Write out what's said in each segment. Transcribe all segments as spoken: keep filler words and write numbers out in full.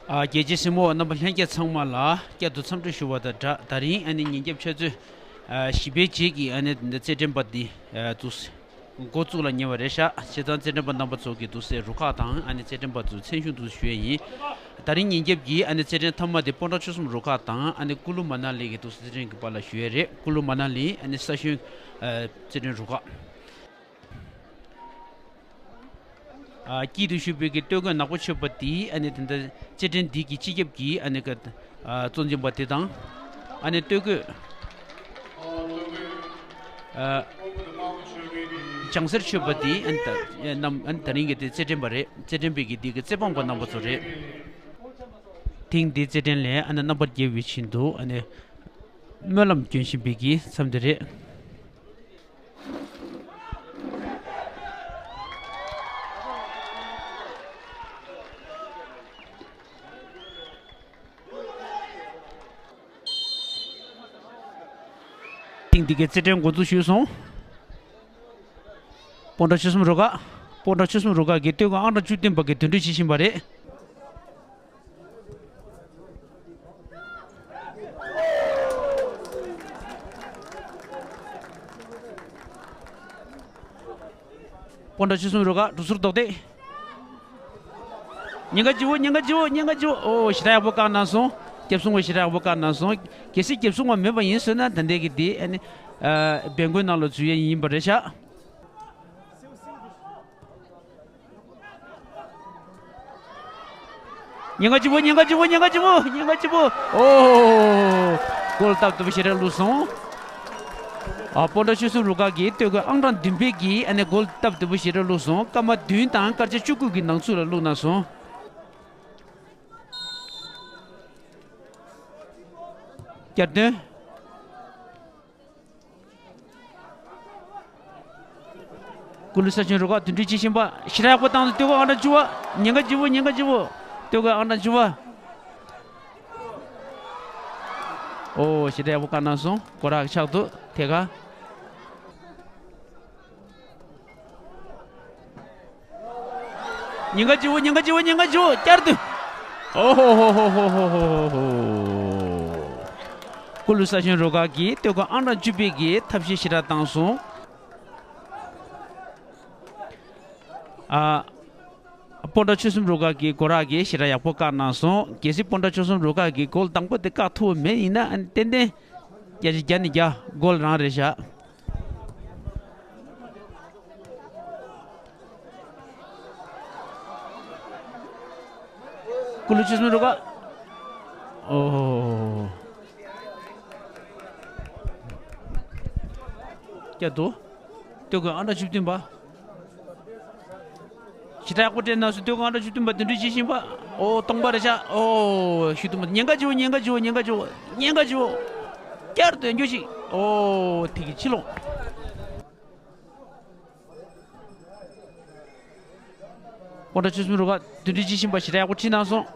ཨ། རྒྱལ་གཅེས་སྲིང་མོ་རྣམ་པ་ལྷན་རྒྱས་ཚང་མ་ལ་བསྐྱར་དུ་འཚམས་འདྲི་ཞུ་བ་དང་སྦྲགས། ད་རིང་ཨ་ནི་ཉིན་རྒྱབ་ཆུ་ཚོད་ཨ་བཞི་པའི་རྗེས་ཀྱི་ཨ་ནི་འདི་རྩེད་འགྲན་པ་འདི་ཨ་འདུག་སེ་འགོ་བཙུགས་ལ་ཉེ་བ་རེད་ཤག་བྱས་ཙང་རྩེད་འགྲན་པ་རྣམ་པ་ཚོ་གི་འདུག་སེ་རུ་ཁག་དང་ཨ་ནི་རྩེད་འགྲན་པ་ཚོ་མཚན་གཞུང་འདུག་སེ་ཞུ་ཡས་ཡིན། ད་རིང་ཉིན་རྒྱབ་ཀྱི་ཨ་ནི་རྩེད་འགྲན་མཐའ་མ་དེ་སྤོན་ཊ་ཆོལ་གསུམ་རུ་ཁག་དང་ཨ་ནི་ཀུ་ལུ་མ་ན་ལི་གི་འདུག་སེ་རྩེད་འགྲན་གྱི་བར་ལ་ཞུ་ཡས་རེད། ཀུ་ལུ་མ་ན་ལི་ཨ་ནི་ས་ཞོན་ཨ་རྩེད་འགྲན་རུ་ཁག་ཨ། དཀྱིལ་དུ་བཞུགས་པའི་གི་སྟོད་གོས་ནག་པོ་མཆོད་པ་དེ་ཨ་ནི་ད་ལྟ་རྩེད་འགྲན་འདི་གི་སྤྱི་ཁྱབ་ཀྱི་ཨ་ནི་ཀ་ཨ་གཙོ་འཛིན་པ་དེ་དང་། ཨ་ནི་སྟོད་གོས་ཨ་ལྗང་སེར་མཆོད་པ་དེ་ཨ་ནི་ད་ཨ་རྣམ་ཨ་ནི་ད་རིང་གི་དེ་རྩེད་འགྲན་པ་རེད། རྩེད་འགྲན་པའི་གི་འདི་གི་རྩེད་འབངས་པ་རྣམ་པ་ཚོ་རེད། ཐེངས་འདིའི་རྩེད་འགྲན་ལས་ཨ་ནི་རྣམ་པར་རྒྱལ་བའི་ཆེད་དུ་ཨ་ནི་སྨོན་ལམ་སྐྱོན་བཞིན་པའི་གི་མཚམས་དེ་རེད། ཐེངས་འདི་གའི་རྩེད་འགྲན་འགོ་འཛུགས་ཞུས་སོང་། སྤོན་ཊ་ཆོལ་གསུམ་རུ་ཁག་སྤོན་ཊ་ཆོལ་གསུམ་རུ་ཁག་གི་སྟོད་གོས་ཨང་གྲངས་བཅུ་བདུན་པ་གིས་འདོན་སྤྲོད་བྱེད་བཞིན་པ་རེད། སྤོན་ཊ་ཆོལ་གསུམ་རུ་ཁག་གྲུ་ཟུར་རྡོག་རྡེག་ཉེན་ཁ་ལྗིད་པོ། ཉེན་ཁ་ལྗིད་པོ། ཉེན་ཁ་ལྗིད་པོ། ཨོ་ཞེ་དྲག་ཡག་པོ་བཀག་གནང་སོང་། རྒྱབ་སྲུང་བ་ཞེ་དྲག་ཡག་པོ་བཀག་གནང་སོང་། གལ་སྲིད་རྒྱབ་སྲུང་བ་མེད་པ་ཡིན་ཟེར་ན་ད་ལྟའི་གི་དེ་ཨ་ནི་ཨ་བེང་གོའི་ནང་ལ་འཛུལ་ཡས་ཡིན་པ་རེད་ཤག་ཉེན་ཁ་ལྗིད་པོ། ཉེན་ཁ་ལྗིད་པོ། ཉེན་ཁ་ལྗིད་པོ། ཉེན་ཁ་ལྗིད་པོ། ཨོ། གོལ་སྟབས་བདེ་པོ་ཞེ་དྲག་བླུགས་སོང་། ཨ་སྤོན་ཊ་ཆོལ་གསུམ་རུ་ཁག་གིས་སྟོད་གོས་ཨང་གྲངས་བདུན་པའི་གིས་ཨ་ནི་གོལ་སྟབས་བདེ་པོ་ཞེ་དྲག་བླུགས་སོང་། སྐར་མ་བདུན་དང་སྐར་ཆ་བཅུ་དགུ་གི་ནང་ཚུད་ལ་བླུགས་གནང་སོང་། བསྐྱར་ཟློས། ཀུ་ལུ་ས་ཞོན་རུ་ཁག་འདོན་སྤྲོད་བྱེད་བཞིན་པ་ཞེ་དྲག་ཡག་པོ་བཏང་སྟེ་སྟོད་གོས་ཨང་གྲངས་བཅུ་པ། ཉེན་ཁ་ལྗིད་པོ། ཉེན་ཁ་ལྗིད་པོ། སྟོད་གོས་ཨང་གྲངས་བཅུ་པ། ཨོ་ཞེ་དྲག་ཡག་པོ་བཀག་གནང་སོང་། སྐོར་ར་གི་ཕྱག་ཏུ་ཐད་ཀ་ཉེན་ཁ་ལྗིད་པོ། ཉེན་ཁ་ལྗིད་པོ། ཉེན་ཁ་ལྗིད་པོ། བསྐྱར་ཟློས། ཨོ་ཧོ་ཧོ། ཀུ་ལུ་ས་ཞོན་རུ་ཁག་གིས་སྟོད་གོས་ཨང་གྲངས་བཅུ་པའི་གི་ཐབས་ཤེས་ཞེ་དྲག་བཏང་སོང་། ཨ་སྤོན་ཊ་ཆོལ་གསུམ་རུ་ཁག་གི་སྐོར་ར་གིས་ཞེ་དྲག་ཡག་པོ་བཀག་གནང་སོང་། གལ་སྲིད་སྤོན་ཊ་ཆོལ་གསུམ་རུ་ཁག་གིས་གོལ་དང་པོ་དེ་བཀག་ཐུབ་པ་མེད་ཡིན་ན་ཨ་ནི་ཏན་ཏན་བརྒྱ་ཆ་བརྒྱ་ནས་བརྒྱ་གོལ་རང་རེད་ཤག་ཀུ་ལུ་ཆོལ་གསུམ་རུ་ཁག་ཨོ། བསྐྱར་ཟློས། སྟོད་གོས་ཨང་གྲངས་བཅུ་བདུན་པ། ཞེ་དྲག་ཡག་པོ་སྤྲད་གནང་སོང་། སྟོད་གོས་ཨང་གྲངས་བཅུ་བདུན་པ་འདོན་སྤྲོད་བྱེད་བཞིན་པ། ཨོ་སྟོང་པ་རེད་ཤག་ཨོ་ཞུ་ཐུབ་མ། ཉེན་ཁ་ལྗིད་པོ། ཉེན་ཁ་ལྗིད་པོ། ཉེན་ཁ་ལྗིད་པོ། ཉེན་ཁ་ལྗིད་པོ། བསྐྱར་ཟློས་རྒྱུ་ཞིག་ཨོ་དེ་གི་ཕྱི་ལོགས། སྤོན་ཊ་ཆོལ་གསུམ་རུ་ཁག་འདོན་སྤྲོད་བྱེད་བཞིན་པ་ཞེ་དྲག་ཡག་པོ་ཁྲིད་གནང་སོང་།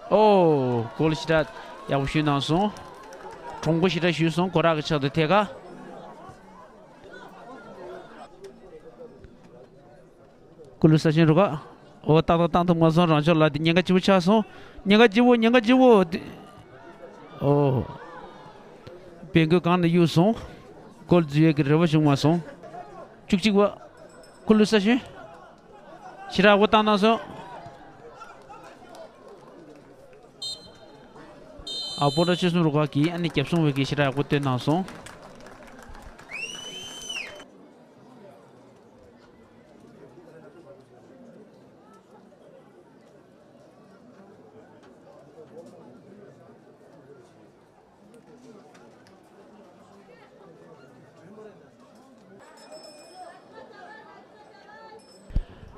ཨོ། གོལ་ཞེ་དྲག་ཡག་པོ་གཞུས་གནང་སོང་། གྲོང་པོ་ཞེ་དྲག་གཞུས་སོང་། སྐོར་ར་གི་ཕྱག་ཏུ་ཐད་ཀ་ཀུ་ལུ་ས་ཞོན་རུ་ཁག་ཨོ་ཏག་ཏག་བཏང་ཐུབ་མ་སོང་། རང་ཕྱོགས་ལ་དེ་ཉེན་ཁ་ལྗིད་པོ་ཆགས་སོང་། ཉེན་ཁ་ལྗིད་པོ། ཉེན་ཁ་ལྗིད་པོ། དེ་ཨོ། བེང་གོས་གང་ནས་གཡུགས་སོང་། གོལ་འཛུལ་ཡས་ཀྱི་རེ་བ་བྱུང་མ་སོང་། བཅུ་གཅིག་པ། ཀུ་ལུ་ས་ཞོན། ཞེ་དྲག་ཡག་པོ་བཏང་གནང་སོང་། ཨ་སྤོན་ཊ་ཆོལ་གསུམ་རུ་ཁག་གིས་ཨ་ནི་རྒྱབ་སྲུང་བས་ཀྱིས་ཞེ་དྲག་ཡག་པོ་བཏོན་གནང་སོང་།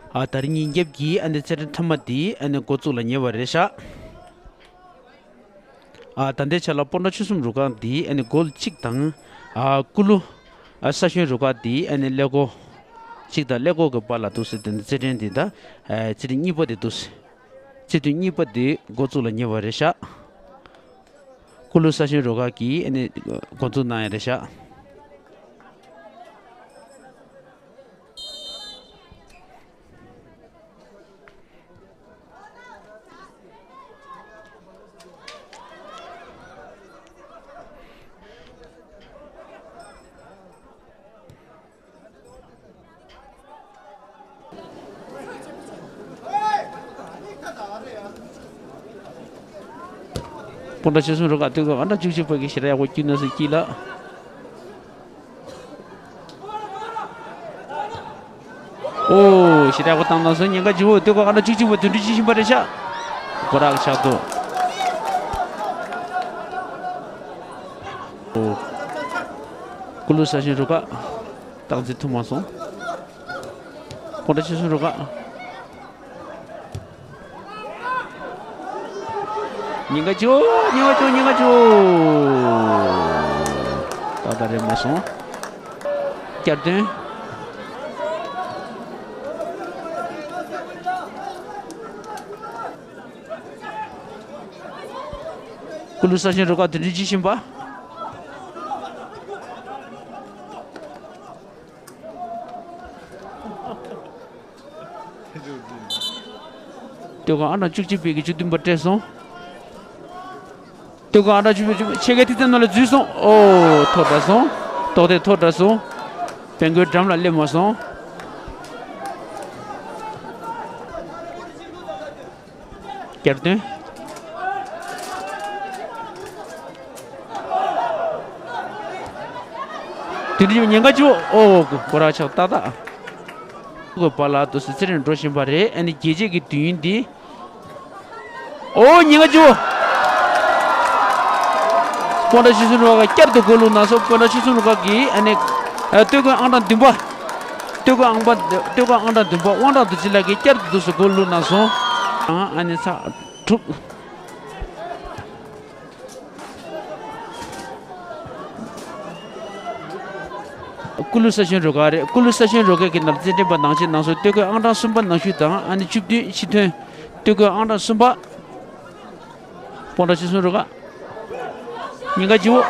ཨ་ད་རིང་ཉིན་རྒྱབ་ཀྱི་ཨ་ནི་རྩེད་འགྲན་མཐའ་མ་དེ་ཨ་ནི་འགོ་བཙུགས་ལ་ཉེ་བ་རེད་ཤག་ཨ་ད་ལྟའི་ཆ་ལ་སྤོན་ཊ་ཆོལ་གསུམ་རུ་ཁག་འདི་ཨ་ནི་གོལ་གཅིག་དང་། ཨ་ཀུ་ལུ་ཨ་ས་ཞོན་རུ་ཁག་འདི་ཨ་ནི་ཀླད་ཀོར་གཅིག་དང་ཀླད་ཀོར་གྱི་བར་ལ་འདུག་སེ་དེ་འདི་རྩེད་འགྲན་འདི་ད་ཨ་རྩེད་འགྲན་གཉིས་པ་དེ་འདུག་སེ། རྩེད་འགྲན་གཉིས་པ་དེ་འགོ་བཙུགས་ལ་ཉེ་བ་རེད་ཤག་ཀུ་ལུ་ས་ཞོན་རུ་ཁག་གིས་ཨ་ནི་འགོ་འཛུགས་གནང་ཡ་རེད་ཤག་སྤོན་ཊ་ཆོལ་གསུམ་རུ་ཁག་སྟོད་གོས་ཨང་གྲངས་བཅུ་གཅིག་པ་གིས་ཞེ་དྲག་ཡག་པོ་བསྐྱུར་གནང་སོང་། དཀྱིལ་ལ། ཨོ། ཞེ་དྲག་ཡག་པོ་བཏང་གནང་སོང་། ཉེན་ཁ་ཆེ་བོ། སྟོད་གོས་ཨང་གྲངས་བཅུ་གཅིག་པ་དོན་གྲུབ་སྐྱིད་ཤོད་པ་རེད་ཤག་སྐོར་ར་ཆག་འདུག་ཨོ། ཀུ་ལུ་ས་ཞིང་རུ་ཁག་རྟགས་འཛིན་ཐུབ་མ་སོང་། སྤོན་ཊ་ཆོལ་གསུམ་རུ་ཁག་ཉེན་ཁ་བྱུང་། ཉེན་ཁ་བྱུང་། ཉེན་ཁ་བྱུང་། ཏག་ཏག་རེད་མ་སོང་། བསྐྱར་དོན། ཀུ་ལུ་ས་ཞིང་རུ་ཁག་དོན་གྲུབ་སྐྱིད་ཤོད་པ། སྟོད་གོས་ཨང་གྲངས་བཅུ་གཅིག་པའི་གི་བཅུ་བདུན་པ་སྤྲད་སོང་། སྟོད་གོས་ཨང་གྲངས་བཅུ་གཅིག་པའི་ཆེད་ཁའི་ཐིག་ཚད་ནང་ལ་འཛུལ་སོང་། ཨོ། ཐོག་འདྲ་སོང་། ཏོག་ཙམ་ཐོག་འདྲ་སོང་། བེང་གོའི་འགྲམ་ལ་སླེབས་མ་སོང་། བསྐྱར་དོན། དེ་འདྲའི་ཉེན་ཁ་བྱུང་། ཨོ། སྐོར་ར་ཆག་ཏག་ཏག་སྐོར་བ་ལ་དུ་སི་ཚེ་རིང་འགྲོ་བཞིན་པ་རེད། ཨ་ནི་རྒྱལ་རྩེ་གི་དུས་ཡུན་འདི། ཨོ། ཉེན་ཁ་བྱུང་། སྤོན་ཊ་ཆོལ་གསུམ་རུ་ཁག་བསྐྱར་དུ་གོ་ལུག་ནང་སོང་། སྤོན་ཊ་ཆོལ་གསུམ་རུ་ཁག་གིས་ཨ་ནི། ཨ། སྟོད་གོས་ཨང་གྲངས་བདུན་པ། སྟོད་གོས་ཨང་པ། སྟོད་གོས་ཨང་གྲངས་བདུན་པ་དབང་གྲགས་རྡོ་རྗེ་ལགས་ཀྱིས་བསྐྱར་དུ་དུས་སུ་གོ་ལུག་གནང་སོང་། ཨ་ནི་ཚགས་གྲུབ། ཀུ་ལུ་ས་ཞིང་རུ་ཁག་རེད། ཀུ་ལུ་ས་ཞིང་རུ་ཁག་གི་ནང་རྩེད་འགྲན་པ་ནང་ཆེན་ནང་སོང་། སྟོད་གོས་ཨང་གྲངས་གསུམ་པ་ནང་ཤུལ་དང་ཨ་ནི་བཅུ་བདུན་ཕྱི་ཐོན། སྟོད་གོས་ཨང་གྲངས་གསུམ་པ། སྤོན་ཊ་ཆོལ་གསུམ་རུ་ཁག་ཉེན་ཁ་བྱུང་།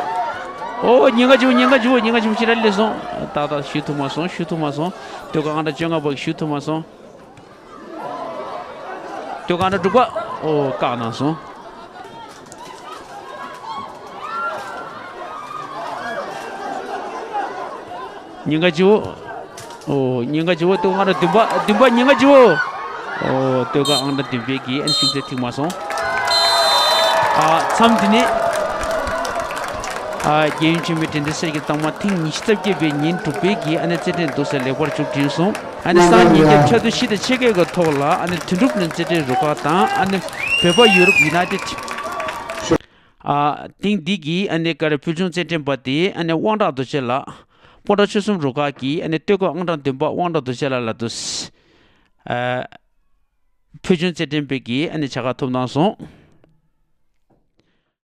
ཨོ། ཉེན་ཁ་བྱུང་། ཉེན་ཁ་བྱུང་། ཉེན་ཁ་བྱུང་། ཕྱི་ར་སླེབས་སོང་། ཏག་ཏག་གཞུ་ཐུབ་མ་སོང་། གཞུ་ཐུབ་མ་སོང་། སྟོད་གོས་ཨང་གྲངས་བཅོ་ལྔ་པ་གཞུ་ཐུབ་མ་སོང་། སྟོད་གོས་ཨང་གྲངས་དྲུག་པ། ཨོ། བཀག་གནང་སོང་། ཉེན་ཁ་བྱུང་། ཨོ། ཉེན་ཁ་བྱུང་། སྟོད་གོས་ཨང་གྲངས་བདུན་པ། བདུན་པ་ཉེན་ཁ་བྱུང་། ཨོ། སྟོད་གོས་ཨང་གྲངས་བདུན་པའི་གིས་ཨ་ནི་ཤུགས་ཚད་ཐིག་མ་སོང་། ཨ། མཚམས་འདི་ནས། ཨ། རྒྱལ་ཡུམ་ཆེན་མོའི་དྲན་རྟེན་གསེར་གྱི་རྟགས་མ་ཐེངས་ཉི་ཤུ་རྩ་བརྒྱད་པའི་ཉིན་དྲུག་པའི་གིས་ཨ་ནི་རྩེད་འགྲན་འདུག་སེ་ལེགས་པར་མཇུག་སྒྲིལ་སོང་། ཨ་ནི་སང་ཉིན་གྱི་ཆར་དུས་བཞི་དང་ཕྱེད་ཀའི་གི་ཐོག་ལ་ཨ་ནི་དོན་གྲུབ་གླིང་རྩེད་འགྲན་རུ་ཁག་དང་ཨ་ནི་བོད་པ་ཡུ་རོབ་ཡུ་ནའི་ཊེཌ། ཨ། ཐེངས་འདི་གི་ཨ་ནི་ག་རེ་ཕུལ་བྱུང་རྩེད་འགྲན་པ་དེ་ཨ་ནི་དབང་གྲགས་རྡོ་རྗེ་ལགས། སྤོན་ཊ་ཆོལ་གསུམ་རུ་ཁག་གིས་ཨ་ནི་སྟོད་གོས་ཨང་གྲངས་བདུན་པ་དབང་གྲགས་རྡོ་རྗེ་ལགས་ལ་དུ། ཨ། ཕུལ་བྱུང་རྩེད་འགྲན་པའི་གིས་ཨ་ནི་བྱ་དགའ་ཐོབ་གནང་སོང་།